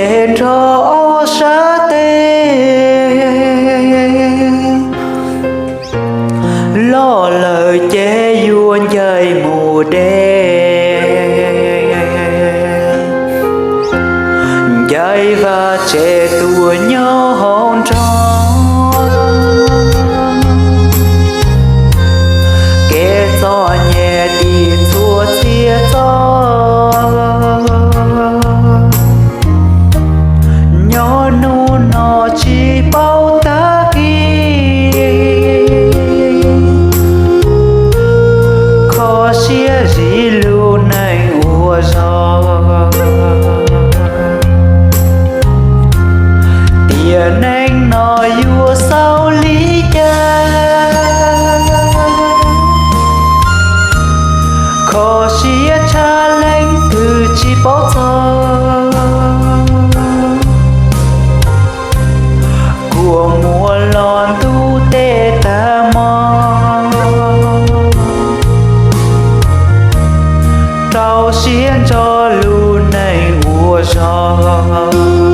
es nrog ob sab tes. Loj lawm ces yuav ncaim mus deb, ncaim vaj tsev tuaj nyob hauv nroog. Kev txom nyem dim txhua txhia txoj, nyob hnub no tsis paub tag kis. Kho siab zim lub neej ua zog, tiam neej no yuav xaus li cas. Kho siab tshaj leej twg tsis paub txog, kua muag los ntuj teb tag hmo. Rau siab ntso lub neej ua zog,